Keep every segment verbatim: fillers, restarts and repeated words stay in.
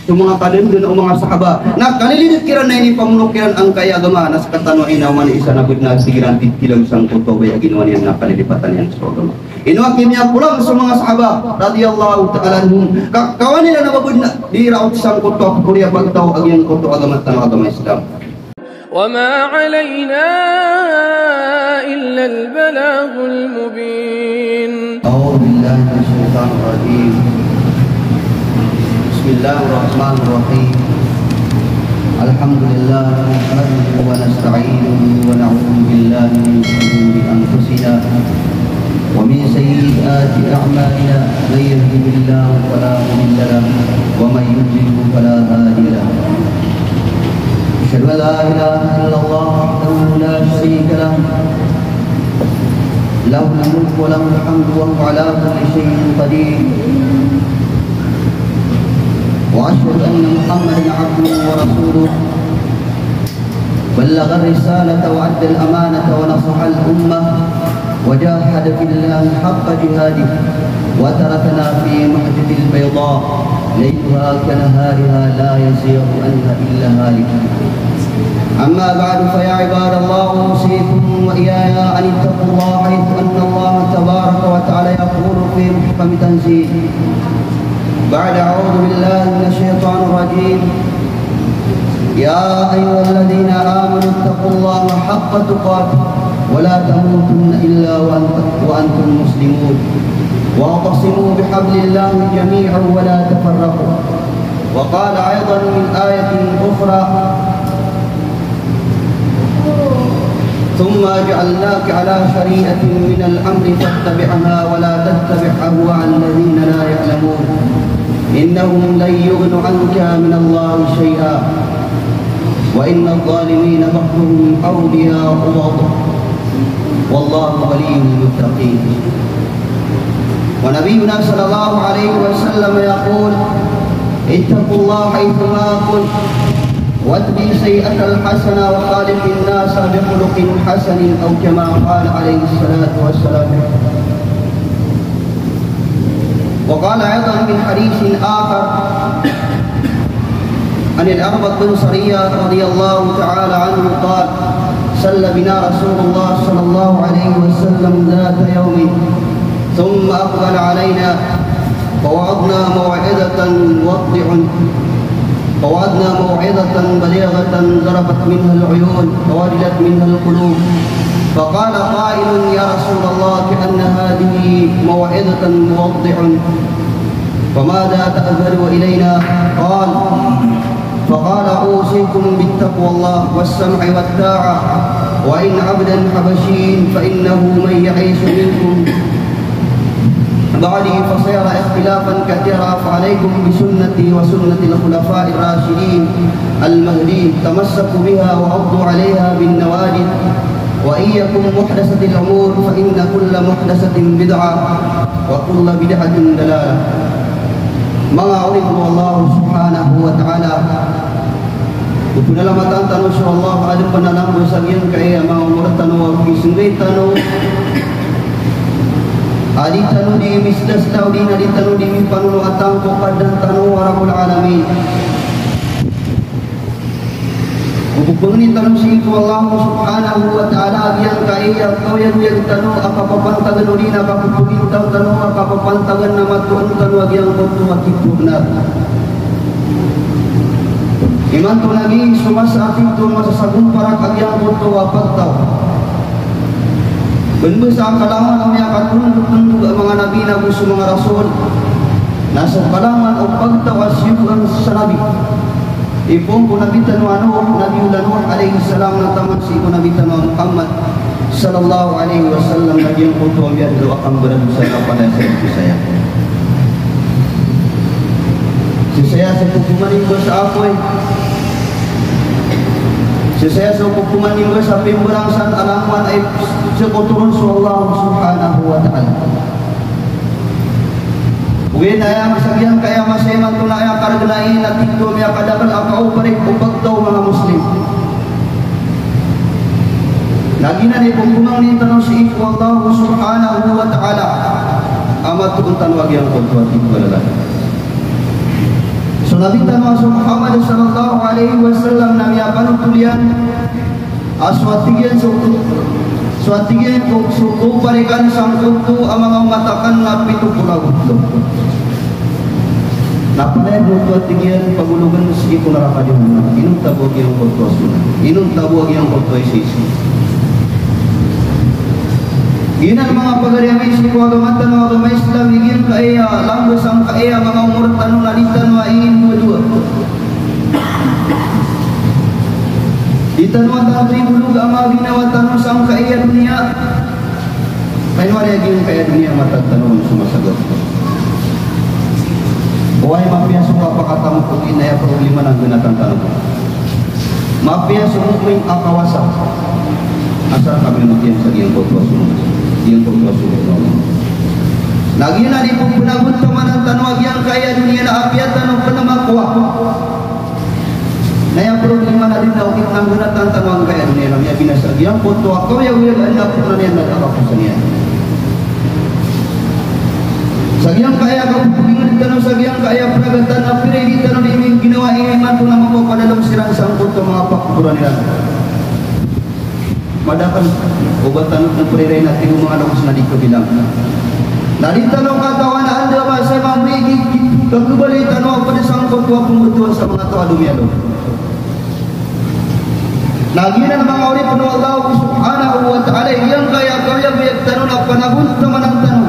So manga kadendon o manga sahaba na kalilidit kiran na inipamonok iran angkai a agama, na sekatano aya na oman i isa na bo na tig iran titilem sangkoto a ba aya ginawa niyan na kalilipatan iyan so agama. Ino a kimiyapolang so manga sahaba radiyallahu ta'ala anhum, ka kawan iran a ba bo na di raot sangkoto a pekoriya pagtaw a giyangkoto a agama tano a agama Islam. وما علينا إلا البلاغ المبين. أعوذ بالله من الشيطان الرجيم. بسم الله الرحمن الرحيم. الحمد لله نحمده ونستعينه ونعوذ بالله من شرور أنفسنا ومن سيئات أعمالنا. من يهده الله فلا مضل له ومن يضلل فلا هادي له. أشهد أن لا إله إلا الله وحده لا شريك له، له الملك وله الحمد وهو على كل شيء قدير. وأشهد أن محمدا عبده ورسوله، بلغ الرسالة وأدى الأمانة ونصح الأمة وجاهد في الله حق جهاده وتركنا في محجة البيضاء ليلها كنهارها لا يزيغ عنها إلا هالك. أما بعد، فيا عباد الله، أوصيكم وإياي أن اتقوا الله، حيث أن الله تبارك وتعالى يقول في محكم تنزيله بعد أعوذ بالله من الشيطان الرجيم. يا أيها الذين آمنوا اتقوا الله حق تقاته ولا تموتن إلا وأنت-، وأنتم مسلمون. واعتصموا بحبل الله جميعا ولا تفرقوا. وقال أيضا من آية أخرى: ثم جعلناك على شريعة من الأمر فاتبعها ولا تتبع أهواء الذين لا يعلمون إنهم لن يغنوا عنك من الله شيئا وإن الظالمين بعضهم أولياء بعض والله ولي المتقين. ونبينا صلى الله عليه وسلم يقول: اتقوا الله حيثما كنتم وأتبعوا السيئة الحسنة وخالق الناس بخلق حسن، أو كما قال عليه الصلاة والسلام. وقال أيضا من حديث آخر عن العرباض بن سارية رضي الله تعالى عنه قال: صلى بنا رسول الله صلى الله عليه وسلم ذات يوم ثم أقبل علينا فوعظنا موعظة موضع، فوعظنا موعظة بليغة ذرفت منها العيون ووجلت منها القلوب. فقال قائل: يا رسول الله، كأن هذه موعظة موضع، فماذا تأذن إلينا؟ قال، فقال: أوصيكم بتقوى الله والسمع والطاعة، وإن عبدا حبشي فإنه من يعش منكم بعدي فسيرى اختلافا كثيرا، فعليكم بسنتي وسنة الخلفاء الراشدين المهديين، تمسكوا بها وعضوا عليها بالنواجذ، وإياكم محدثات الأمور، فإن كل محدثة بدعة، وكل بدعة ضلالة. Manga oripn o Allah subhanahu wa ta'ala, o pnalamatan tano so Allah a da pn a langowan sa giyangkai a manga omor tano a kisnggay tano a di tano di misdasdaw, di na di tano di mipanono a tangko Kadnan tano a Rabbul Alamin. O pphangnin tano sii ko Allah subhanahu wa ta'ala a giyangkai a kaoyagoyag tano a kapapantagan odi na kapphagintaw tano a kapapantagan na matoon tano a giyangkoto a titho a bnar. Imanto lagid so masa a titho a masasagomparak a giyangkoto a pagtaw. Bn bs a kalangowan o miyakatondog a manga nabi nago so manga rasul, na so kalangowan o pagtaw a siyogoan sa nabi. Ipoon ko Nabi tano a Nuh, Nabiyullah Nuh alayhis salam, na taman sii ko Nabi tano a Muhammad sallallahu alayhi wasallam, na giyangkoto a miyadlo a kambarado sa kapanaya sa sii saya. Sii saya so pphangnin ba sa apoy. Sii saya so pphangnin ba sa pimbarang san a langowan a ipsokotoron so Allah subhanahu wa ta'ala. Ogaid na aya masa giyangkai a masa imanto na aya kargn iyan na titho a miyakadakl a kaoparik o pagtaw o manga Muslim. Na giyanan i pphangnin tano sii ko Allah subhanahu wa ta'ala a matoon tano a giyangkoto a titho a lalakaw. So Nabi tano a so Muhammad sallallahu alaihi wasallam na miyapanothol iyan a so, a tig iyan, so, so, a tig iyan, ko, so kaparikan sangkoto a manga omat akn na pito polo ago tlo. Na palaya oto, a tig iyan, pagologn sii ko naraka jahannam. Inonta bo a giyangkoto a so, inonta bo a giyangkoto a isa-isa. Giyanan, manga pagari ami sii ko agama tano a agama Islam, giyangkaya a langowan sangkaya a manga omor tano na di tano a inidowadowa. Di tano a tano ibolog a manga ginawa tano sangkaya a doniya. Kay ino ari a giyangkaya a doniya a matag tano on so masa a gawii. Oway, mapiya so kapakatamok ko aya problema na ganatan tano. Mapiya so mu'min a kawasa. Asar kami on iyan sa giyangkoto a so, giyangkoto a so. Na giyanan i pphanagontaman tano a giyangkaya a doniya na apiya tano pn makowa. Na aya problema na di na okit na ganatan tano angkaya a doniya na miyabinasa giyangkoto a kaoyagoyag a anda pn iyan na da a kaposan iyan. Sa giyangkaya a kapphagingd tano, sa giyangkaya a pragatan a pira i di tano di mingginawa imanto na mapapadalm siran sangkoto a manga pakoboran iran. Madakl o ba tano pn pariray na tig o manga loks na di kabilang. Na di tano katawan a anda a masa a mambo i kakhabaloy tano a pd sangkoto a pmbtowan sa manga taw a domiyadomi. Na giyanan, manga oripn o Allah subhanahu wa ta'ala, giyangkaya a kaoyagoyag tano na panagontaman tano.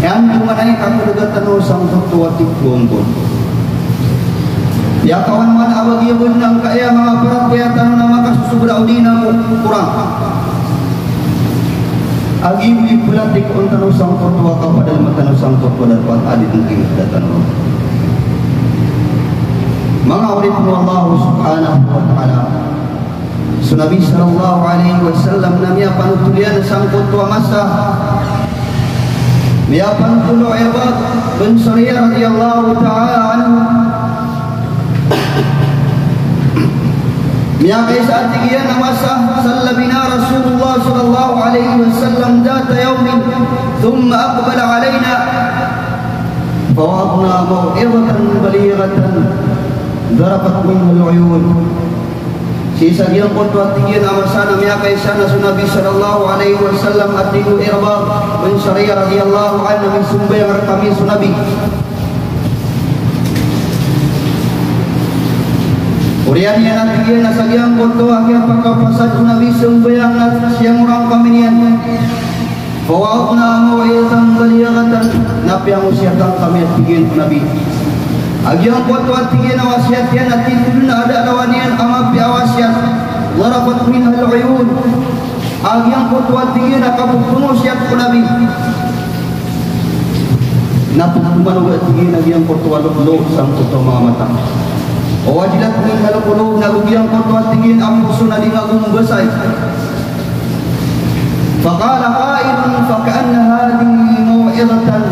Iyan, tonganay a kakodoga tano sangkoto a tig ko angkoto. Aya kawan man a ba giya bo angkaya a manga paratiyaya tano na makasosobra odi na korang. A giya bo i palatik on tano sangkoto a kapadalm tano sangkoto a darpa a di tano kiyapadalm. Manga oripn o Allah subhanahu wa ta'ala. So Nabi sallallahu alaihi wasallam na miyapanothol iyan sangkoto a masa. Miyapanothol o Irbad bin Sariyah radiyallahu ta'ala anhu. Miyakaisa a tig iyan a masa, salla bina Rasulullah sallallahu alaihi wasallam dhata yawmin, thumma aqbala alaina, fawa'adhana maw'idhatan balighatan, dharafat minhal uyun. Sii sa giyangkoto a tig iyan a masa na miyakaisa na so Nabi sallallahu alaihi wasallam a tig o Irbad bin Sariyah radiyallahu anhu na misambayang rkami so Nabi. Oriyan iyan a tig iyan a sa giyangkoto a kiyapakapasad o Nabi sambayang na siyangorang kami niyan. Fawa'adhana maw'idhatan balighatan, na piyangosiyatan kami a tig iyan o Nabi. A giyangkoto a tig iyan a wasiyat iyan a titho dn a da a lawan iyan a mapiya a wasiyat. Dharafat minhal uyun. A giyangkoto a tig iyan a kapphangosiyat o Nabi na pphamanog a tig iyan a giyangkoto a lolog sangkoto a manga mata. Wa wajilat minhal qulub, na go giyangkoto a tig iyan a poso na di magombasay. Faqala qa'ilun faka'anna hadhihi maw'idhatul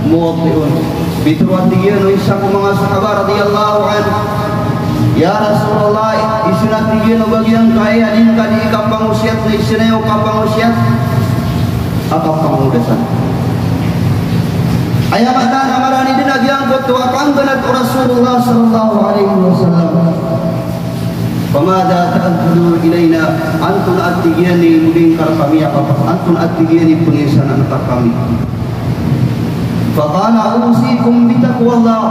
muwaddi'in. Pitharo a tig iyan o isa ko manga sahaba radiyallahu anhu, "Ya Rasulullah, isa na tig iyan o ba giyangkaya a di ngka di kapangosiyat na isa na iyo kapangosiyat a kapangodasan." Aya maana na marani dn a giyangkoto a kangganat o Rasulullah sallallahu alaihi wasallam. Famadha ta'dhinu ilayna, antonaa tig iyan i modi ngka rkami a kapa-, antonaa tig iyan i pngiyasanan ka rkami. Faqala usikum bitaqwallah.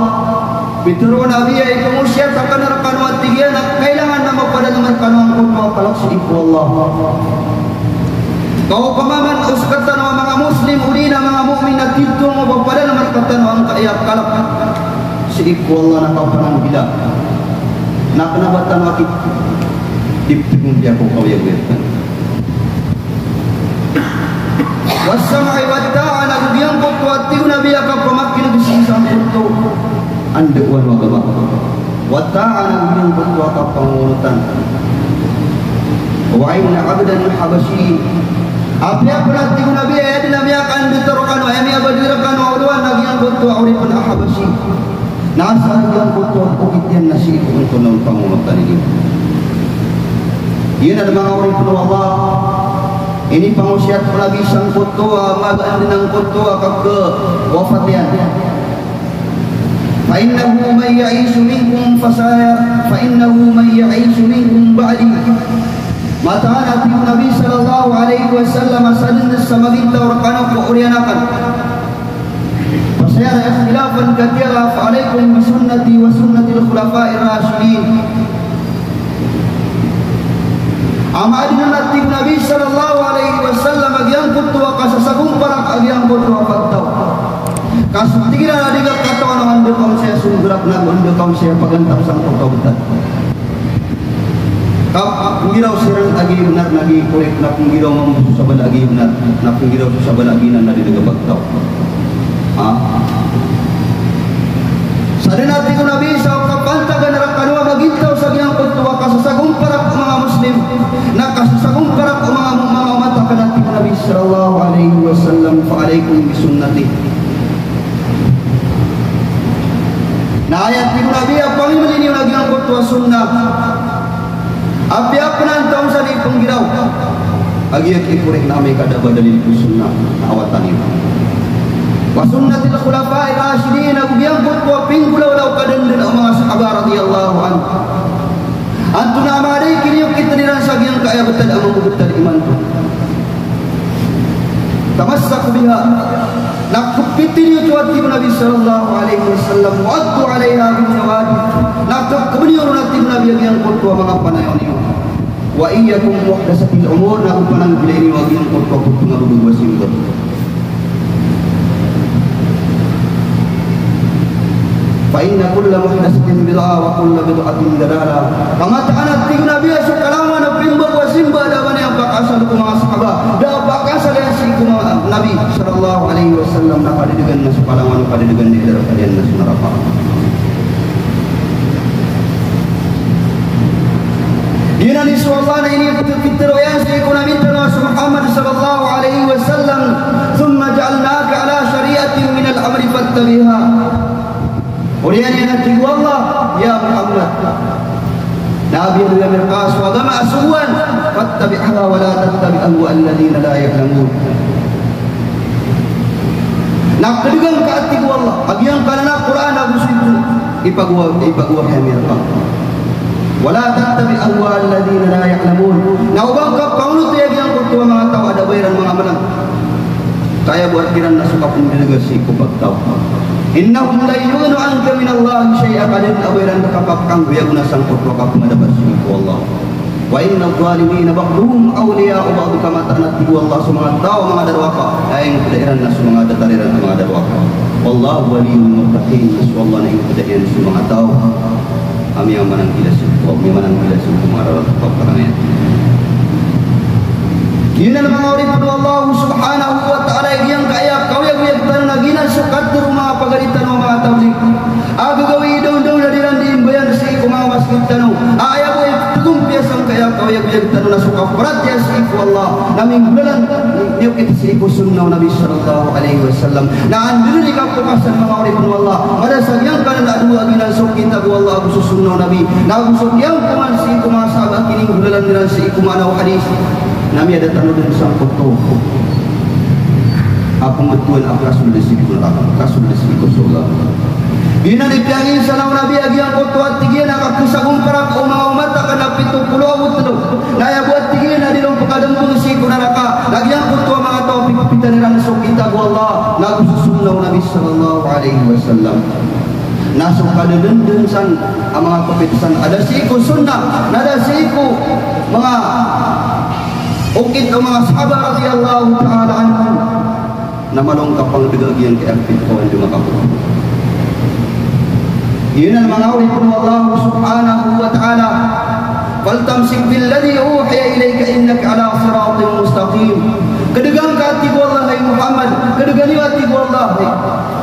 Pitharo o Nabi a ipangosiyat akn rkano a tig iyan a kailangan a mapadalm rkano angkoto a kalk sii ko Allah. Ka opama man o sktano a manga Muslim odi na manga mu'min na titho a mapapadalm rktano angkaya a kalk sii ko Allah na kapananggila. Na kna ba tano a ki-, di ptgompiya ko kaoyagoyag tano. Was-sam'i wat-ta'ah, na go giyangkoto a tig o Nabi a kapamakin'g sii sangkoto a ndao a agama. Wat-ta'ah, na go giyangkoto a kapangonotan. Wa inna abdan habashi. Apiya pn a tig o Nabi a aya dn a miyakaandatar rkano, aya miyabaloy rkano a olowan na giyangkoto a oripn a Habashi. Na asar giyangkoto a okit iyan na sii ko angkoto a pangonotan iyan. Giyanan, manga oripn o Allah, Inipangosiyat o Nabi sangkoto a magaan dn angkoto a kawafat iyan. Fa innahu man ya'ish minkum fasaya, fa innahu man ya'ish minkum ba'di. Mataan a tig o Nabi sallallahu alaihi wasallam a sadn sa magintaw rkano ko oriyan akn a saya ikhtilafan kathira, fa alaikum bi sunnati wa sunnatil khulafa'ir rashidin. Amay dn a tig o Nabi sallallahu alaihi wasallam a giyangkoto a kasasagompar akn a giyangkoto a pagtaw. Ka so tig iran a di ka katawan o anda ka on saya songgorap na go anda ka on saya pagantap sangkoto a btad. Ka pnggiraw siran a giya bnar na giya korek, na pnggiraw mambo so sabala a giya bnar, na pnggiraw so sabala a giya na di dn a pagtaw. Ha? Sadn a tig o Nabi sa kapantagan rkano a magintaw sa giyangkoto a kasasagompar ko manga Muslim, na kasasagompar ko manga, manga umat akn a tig o Nabi sallallahu alaihi wasallam, fa alaikum bi sunnati. Na aya tig o Nabi a pangimlin iyo na giyangkoto a sunnah. Apiya pn antonaa sa di pnggiraw a giya kikorek na amay ka da a ba dalil ko sunnah na awatan iyo. Wa sunnatil khulafa'ir rashidin, ago giyangkoto a pinggolawla o kadndn o manga sahaba radiyallahu anhum. Antonaa a manga da i kiniyokit iran sa giyangkaya btad a mambo btad imanto. Tamassaku biha. Na kpiti niyo oto a tig o Nabi sallallahu alaihi wasallam, wa addu alaiha bin nawajid. Na kpiti niyo ron a tig o Nabi a giyangkoto a manga panayaw niyo. Wa iyyakum muhdathatil umur, na go pananggilai niyo a giyangkoto a pphangalodogo a simba. Fa inna kulla muhdathatin bid'ah wa kulla bid'atin dalalah. Ka mataan a tig o Nabi a so kalangowan o pimbago a simba a da a ba niyan pakaasal ko manga sahaba, da a pakaasal iyan sii ko manga Nabi sallallahu alaihi wasallam, na kadadagan na so kalangowan o kadadagan na i darpa iyan na so naraka. Giyanan i so Allah na inipitharo iyan sii ko Nabi tano a so Muhammad sallallahu alaihi wasallam, "Thumma ja'alnaka ala shari'atin minal amri fattabi'ha." Oriyan iyan a tig o Allah, ya Muhammad, na biyaloy ami rka so agama a sogoan, fattabi'ha wa la tattabi' ahwa'al ladhina la ya'lamun. Na kdgan ka a tig o Allah a giyangkanan a Qur'an ago so ipago-, ipagowahi ami rka. Wa la tattabi' ahwa'al ladhina la ya'lamun. Na oba ngka pangonoto a giyangkoto a manga taw a da a ba iran manga mlng. Ka aya bo a tig iran na so kapndadaga sii ko pagtaw. Innahum lan yughnu 'anka minallahi shay'a, ka da a ba iran kapakanggoyagonan sangkoto a kapngadapa sii ko Allah. Wa innadh dhalimina ba'dhuhum awliya'u ba'dh, ka mataan a tig o Allah so manga taw a manga darowaka, aya ingkoda iran na so manga datar iran a manga darowaka. Wallahu waliyyul muttaqin, so Allah na ingkoda iyan so manga taw a miyamananggila sii ko, miyamananggila sii ko manga rarata a paparangayan. Giyanan manga oripn o Allah subhanahu wa ta'ala, giyangkaya kaoyagoyag tano na giyanan so katharo o manga pagari tano a manga tabligh a gagawii dawndaw na di iran dii mbayan sii ko manga masgit tano. Aya bo i pgompiya sangkaya kaoyagoyag tano na so kaparatiyaya sii ko Allah na minggolalan, miyokit sii ko sunnah o Nabi sallallahu alaihi wasallam. Na anda dn i kapokasan manga oripn o Allah, mada sa giyangkanan a dowa a giyanan so kitab o Allah ago so sunnah o Nabi, na ago so kiyangkoman sii ko manga sahaba a kininggolalan iran sii ko maana o hadith, na miyada tano dn sangkoto a pmbtowan a kasold sii ko naraka, kasold sii ko sorga. Giyanan i piyanginsala o Nabi a giyangkoto a tig iyan a kasagompar ko manga umat akn na pito polo ago tlo. Na aya bo a tig iyan a di ron pkadmpng sii ko naraka na giyangkoto a manga taw a pippitan iran so kitab o Allah na ago so sunnah o Nabi sallallahu alaihi wasallam. Na so kadadndn san a manga kapit san a da sii ko sunnah, na da sii ko manga okit o manga sahaba radiyallahu ta'ala anhum. Na malo ngka pangdga giyangkaya kapit ka oway di makaporo. Giyanan manga oripn o Allah subhanahu wa ta'ala. Fastamsik billadhi uhiya ilayka innaka ala siratin mustaqim. Kdga ngka a tig o Allah, hay Muhammad, kdga niyo a tig o Allah, hay.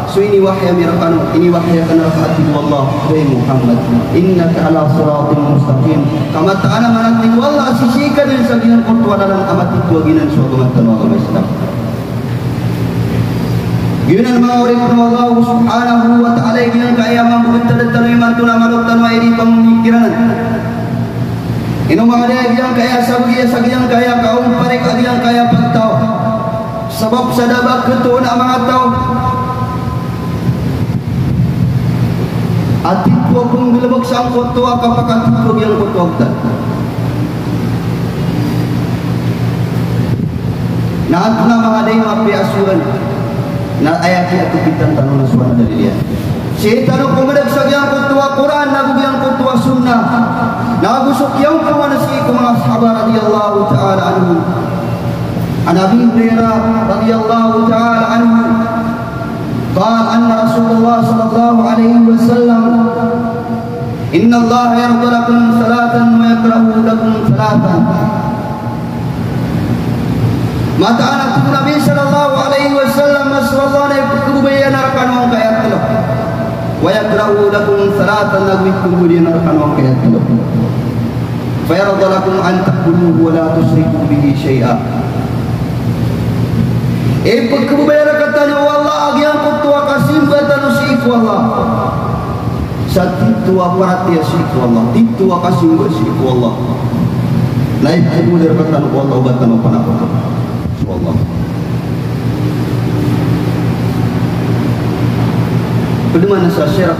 So iniwahi ami rkano, iniwahi akn rka a tig o Allah, hay Muhammad. Innaka ala siratin mustaqim. Ka mataan a maana a tig o Allah a sisii ka dn sa giyangkoto a lalan a matito a giyanan so agama tano a agama Islam. Giyanan manga oripn o Allah subhanahu wa ta'ala, giyangkaya mambo btad tano imanto na malo tano a inipamikiranan. Ino manga da a giyangkaya sabagi a sa giyangkaya kaomparek a giyangkaya pagtaw. Sabap sa da a ba ketoon a manga taw a tito a penggelebek sangkoto a kapakatito a giyangkoto a btad. Na antonaa manga da i mapiya a soran na aya kiyakepitan tano na soran a dalil iyan. Sii tano ko medeg sa giyangkoto a Qur'an, nago giyangkoto a sunnah, nago so kiyaompangan sii ko manga sahaba radiyallahu ta'ala anhum. An Abi Hurairah radiyallahu ta'ala anhu, qala anna Rasulullah sallallahu alaihi wasallam, "Innallaha yarda lakum thalathan wa yakrahu lakum thalathan." Mataan a tig o Nabi sallallahu alaihi wasallam a so Allah na ipekebebaya iyan rekano angkaya telo. Wa yakrahu lakum thalathan, na ipekebebaya iyan rekano angkaya telo. Fa yarda lakum an ta'buduhu wa la tushriku bihi shay'a. Ipekebebaya rekatano o Allah a giyangkoto a kasimba tano sii ko Allah sa tito a paratiyaya sii ko Allah, tito a kasimba sii ko Allah. Na ipekebebaya rekatano o Allah o ba tano panakoto so Allah. Ped man sa shirk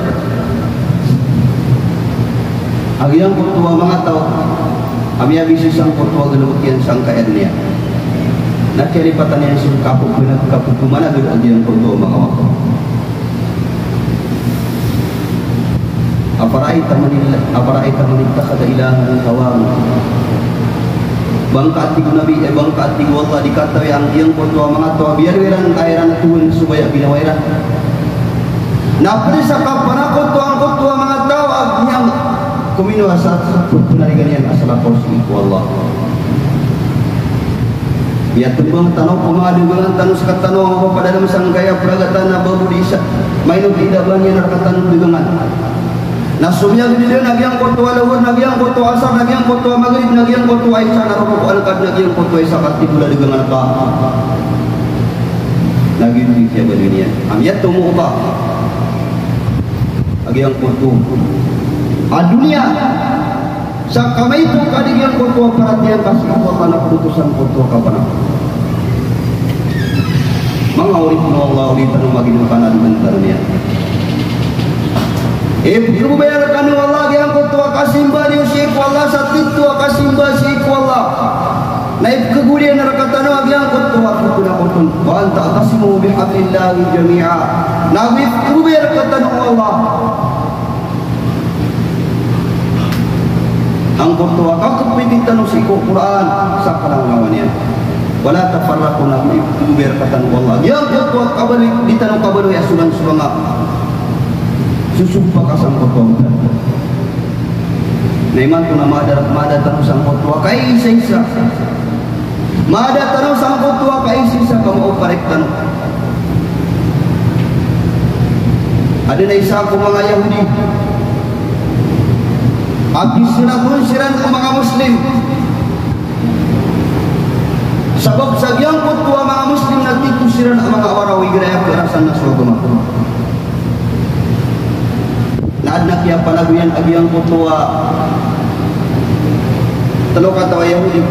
a giyangkoto a manga taw a miyabisi sangkoto a galebek iyan sangkaya doniya. Na kiyalipatan iyan so kapepenag, kapepemanagad a giyangkoto a manga wakto. Afara'aita man, afara'aita man ittakhadha ilahahu hawahu. Ba ngka, tig o Nabi, eh, ba ngka, tig o Allah, di katawi a giyangkoto a manga taw a biyaloy iran a iran a tuhan so baya a ginawa iran? Na ped sa kapanakoto angkoto a manga taw a giyangkoto a mino a sa, sa penarigan iyan a salakaw sii ko Allah. Aya tembang tano ko manga dagangan tano sekatano a mapapadalem sangkaya peragatan a ba bo di isa mainoti da ba niyan rekatano dagangan. Na so miyagdeden a giyangkoto a lohor, na giyangkoto a asar, na giyangkoto a magrib, na giyangkoto a isa, na roo ko alkad, na giyangkoto a isa ka tigola dagangan ka. Na giyoto i kiyabaloy niyan. Amay a tomo ka a giyangkoto a doniya sa kamaito ka di giyangkoto a paratiyaya ka sii ko Allah na ped oto sangkoto a kapanakoto. Manga oripn o Allah, odi tano magino ka na di man tano niyan. Ipekebebaya rekano o Allah a giyangkoto a kasimba niyo sii ko Allah sa tito a kasimba sii ko Allah. Na ipekegoliyan rekatano a giyangkoto a kapanakoton. Wa an ta'tasimu bihablillahi jami'a. Na ipekebebaya rekatano o Allah angkoto a kakepiti tano sii ko Qur'an sa kalangolangon iyan. Wala tafarraqu, na ipekebebaya rekatano o Allah a giyangkoto a kabaloy, di tano kabaloy a soran so manga sosompa ka sangkoto a btad. Na imanto na maada, maada tano sangkoto a kaisaisa. Maada tano sangkoto a kaisaisa ka maoparek tano. Aden a isa ko manga Yahudi a pisenagon siran o manga Muslim. Sabap sa giyangkoto a manga Muslim na tito siran a manga waraw igira aya karasan na so agama. Na aden a kiyapanagoyan a giyangkoto a telo kataw a Yahudi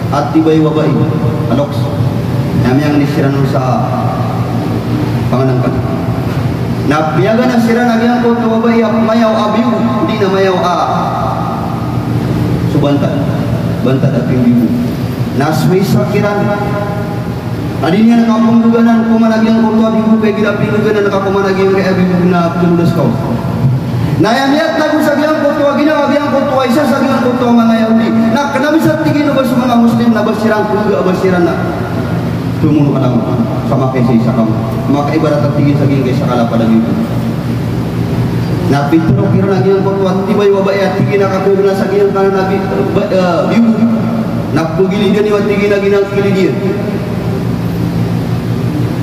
a tibay o babai a loks. Na miyangni siran on sa pangenengken. Na piyagana siran a giyangkoto a babai a mayaw a biyogo, odi na mayaw a so bantad. Bantad a pimbiyogo. Na so isa kiran a di niyan kapenggeganan ko mana giyangkoto a biyogo, ka igira penggeganan ka ko mana giyangkaya biyogo na pelodas ka on. Na aya miyatago sa giyangkoto a ginawa a giyangkoto a isa sa giyangkoto a manga Yahudi na kena bisa, tig iyan, o ba so manga Muslim na ba siran kega, ba siran na tomono a langon sa makaisaisa kami. Makaibarat a, tig iyan, sa giyangkai sa kalapad a biyogo. Na pitharo kiran a giyangkoto a tibay o babai a, tig iyan, a kakegena sa giyangkanan a bi-, ba-, eh, biyogo. Na pegilidan iyo, tig iyan, a gina kilid iyan.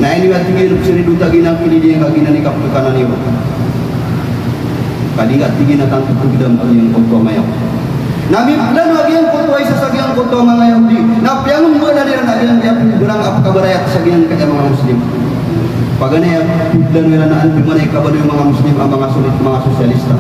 Na aya niyo, tig iyan, psiridota a gina kilid iyan ka gina ni kapekanan iyo. Ka di ngka, tig iyan, a tanto pegedam a giyangkoto a mayaw. Na miplano a giyangkoto a isa sa giyangkoto a manga Yahudi. Na piyangembalalan iran a giyangkaya penggolang a pekabarayat sa giyangkaya manga Muslim. Paganay a piplano iran a andamanaya i kabaloy o manga Muslim a manga solit, manga sosialista.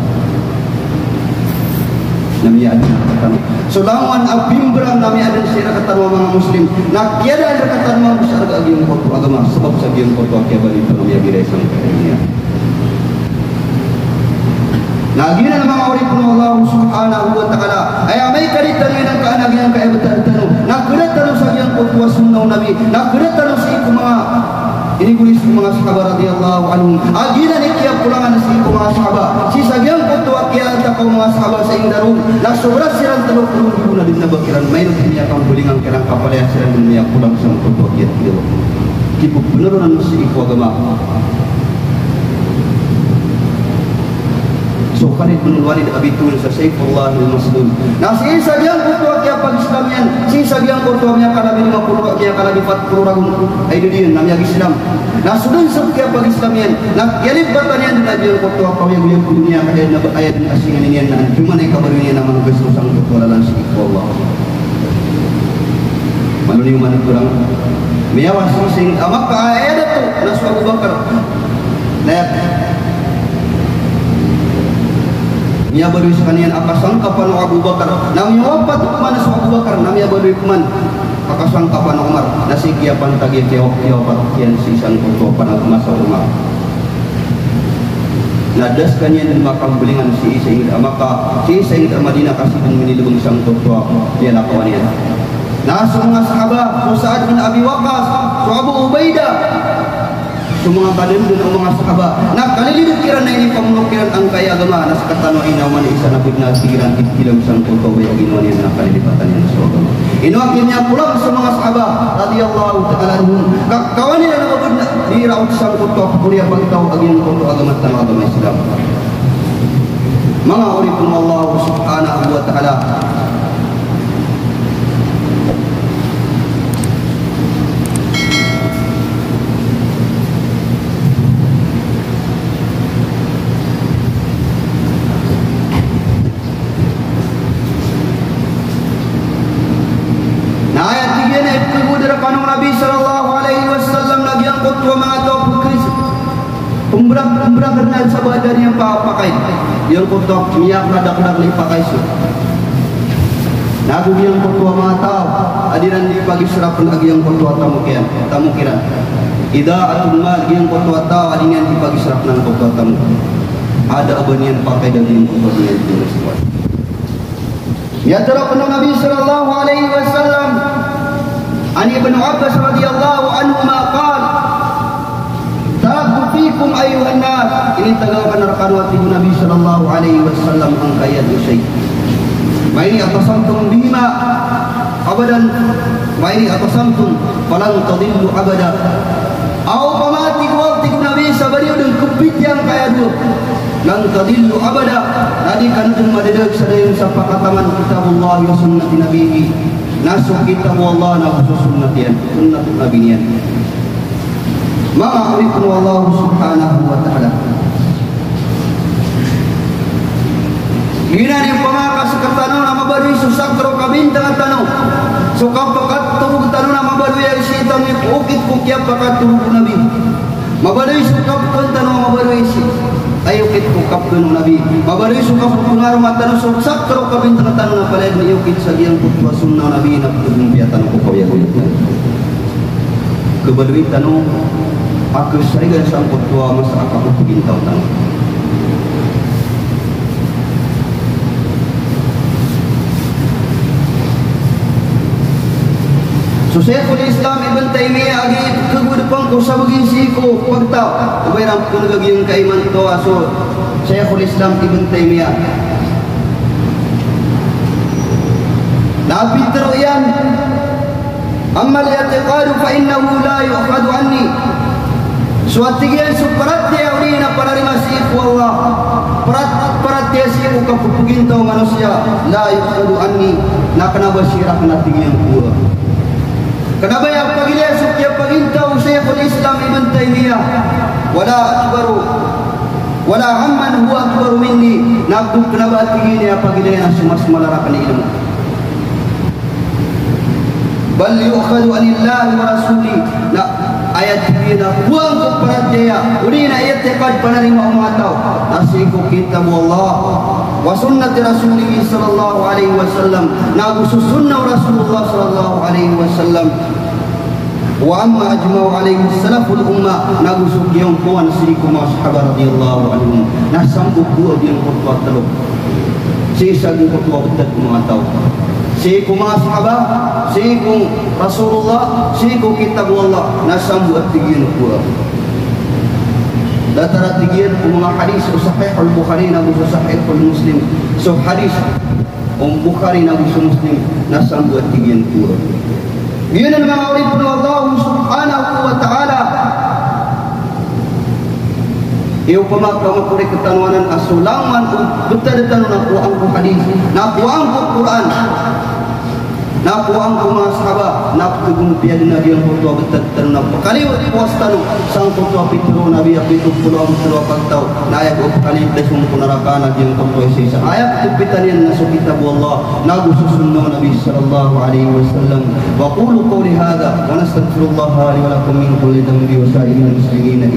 Na miyaadn rktano. So langon a bimbrang na miyaadn sii rktano a manga Muslim. Na kiyadaan rktano mambo sa arga a giyangkoto a agama. Sabap sa giyangkoto a kiyabaloy tano a miyabiray sangkai a iniyan. Na giyanan manga oripn o Allah subhanahu wa ta'ala. Aya amay ka di tano inangkaan a giyangkaya btad tano. Na kda tano sa giyangkoto a sunnah o Nabi. Na kda tano sii ko manga Inigoris ko manga sahaba radiyallahu anhum. A giyanan i kiyapolangan sii ko manga sahaba. Sii sa giyangkoto a kiyataka o manga sahaba sa ingd a roo. Na sobra siran tlo polo ribo na dn a ba kiran mainot, miyakambalingan kiran, kapalaya siran dn miyapolang sangkoto a kiyataka. Kipopnoronan sii ko agama. So Khalid bin Walid a bitowan sa Saifullah al-Maslul. Na sii sa giyangkoto a kiyapag-Islam iyan, sii sa giyangkoto a miyakalabi lima polo, miyakalabi pat polo ragon a idad iyan na miyag-Islam. Na so dn sa kiyapag-Islam iyan, na kiyalipatan iyan dn a giyangkoto a kaoyagoyag ko doniya, aya dn a ba-, aya dn a singanin iyan na andamanaya i kabaloy niyan a manggasto sangkoto a lalan sii ko Allah. Malo niyo man korang. Miyawa sii sii a Makkah, aya dato na so Abu Bakar. Na aya miyabaloy skaniyan a kasangkapan o Abu Bakar. Na miyawapat man so Abu Bakar, na miyabaloy pman a kasangkapan o Umar. Na sii kiyapantag iyan, kiyawa-, kiyawapat iyan sii sangkoto a panag masa o Umar. Na da skaniyan dn makambalingan sii sa ingd a Makkah, sii sa ingd a Madinah, ka sii dn minilbng sangkoto a piyalakawan iyan. Na so manga sahaba, so Sa'ad bin Abi Waqqas, so Abu Ubaidah, so manga kadndn o manga sahaba, na kalilibot kiran na inipamono kiran angkaya agama, na sktano a ina oman i isa na bo dn a tig iran, tig iran sangkoto a ginawa niyan na kalilibatan iyan so agama. Ino a kiyapolang so manga sahaba radiyallahu ta'ala anhum, ka kawan iran a ba bo dn a di raot sangkoto a poriyan a pagtaw a giyangkoto a agama tano a agama Islam. Manga oripn o Allah subhanahu wa ta'ala. Na aya tig iyan a ipkhagowad rkano o Nabi sallallahu alaihi wasallam na giyangkoto a manga taw a pkris. Pmbrak, pmbrak rkano sa ba da niyan pa-, pakaid. Giyangkoto a miyakadakdakl i pakaid so. Na go giyangkoto a manga taw a di iran di pagisrapn a giyangkoto a tamok iyan, tamok iran. Ida'atul mal, giyangkoto a taw a di niyan di pagisrapn angkoto a tamok. Ada a ba niyan pakaid a giyangkoto a di niyan di pagisrapn. Miyatharo pn o Nabi sallallahu alaihi wasallam, an Ibn Abbas radiyallahu anhuma qal, "Taraktu fikum ayyuhan nas." Initagaw akn rkano, a tig o Nabi sallallahu alaihi wasallam, angkaya dosay. "Ma in i'tasamtum bihima abadan, ma in i'tasamtum falan tadillu abada." A opama, a tig o, a tig o Nabi, sa ba niyo dn kpiti angkaya dowa, lan tadillu abada, na di kano dn madadag sa dayon sa pakataman, kitabullah wa sunnati nabiyhi, na so kitab o Allah na go so sunnat iyan, sunnat o Nabi niyan. Manga oripn o Allah subhanahu wa ta'ala. Giyanan i pangaka sktano na mabaloy so sakn o kabintang tano. So kapakatorog tano na mabaloy a sii tano i okit ko kiyapakatorog o Nabi. Mabaloy so kapkn tano, mabaloy so, ay, okit ko kapkn o Nabi. Mabaloy so kapngaroma tano so sakn o kabintang tano na palaya dn i okit sa giyangkoto a sunnah o Nabi na pgompiya tano ko kaoyagoyag tano. Kabaloy tano a kasarigan sangkoto a masa a kapopogintaw tano. So Shaykhul Islam Ibn Taymiyyah a gii pkhagowad pn ko sabagi sii ko pagtaw, o ba iran pkhan'g a giyangkaya imanto a so Shaykhul Islam Ibn Taymiyyah. Na pitharo iyan, "Ammal i'tiqadu fa innahu la yu'khadhu anni." So, a tig iyan, so paratiyaya odi na panarima sii ko Allah, parat-, paratiyaya sii ko kapopogintaw o manosiya, la yu'khadhu anni, na kna ba sii rakn, a tig iyan, kowaa. Kna ba aya pagilaya so kiyapagintaw o Shaykhul Islam Ibn Taymiyyah, wala akbaru, wala amman huwa akbaru minni, na go kna ba, a tig iyan, a pagilaya na so mas mala rakn i ilmo. Bal yu'khadhu anillahi wa rasulihi. Na aya tig iyan a kowaan ko paratiyaya Aya, odi na i'tiqad, panarima o manga taw, na sii ko kitab o Allah, wa sunnati Rasulihi sallallahu alaihi wasallam, na go so sunnah o Rasulullah sallallahu alaihi wasallam. Wa amma ajma'u alaihi salaful ummah, na go so kiyangkowan sii ko manga sahaba radiyallahu anhum, na sambo bo a giyangkoto a tlo. Sii sa giyangkoto a btad ko manga taw. Sii ko manga sahaba, sii ko Rasulullah, sii ko kitab o Allah, na sambo a tig iyan ko a. Datar a tig iyan ko manga hadith o Sahih al-Bukhari na go so Sahih al-Muslim. So hadith o Bukhari na go so Muslim, na sambo a tig iyan ko a. Giyanan manga oripn o Allah subhanahu wa ta'ala. Iyo pman ka makorek tano anan a so langowan o btad tano na kowaan ko hadith, na kowaan ko Qur'an, na kowaan ko manga sahaba, na pthagon piya dn a giyangkoto a btad tano na pkaliyo ko was tano sangkoto a pitharo o Nabi a pito polo ago tlo a pagtaw, na aya bo pkaliyo dn sangkoto a naraka na giyangkoto a isa-isa. Aya pthapitan iyan na so kitab o Allah, na go so sunnah o Nabi sallallahu alaihi wasallam. Wa aqulu qawli hadha, wa astaghfirullaha li wa lakum min kulli dhanbin wa sa'iril muslimina.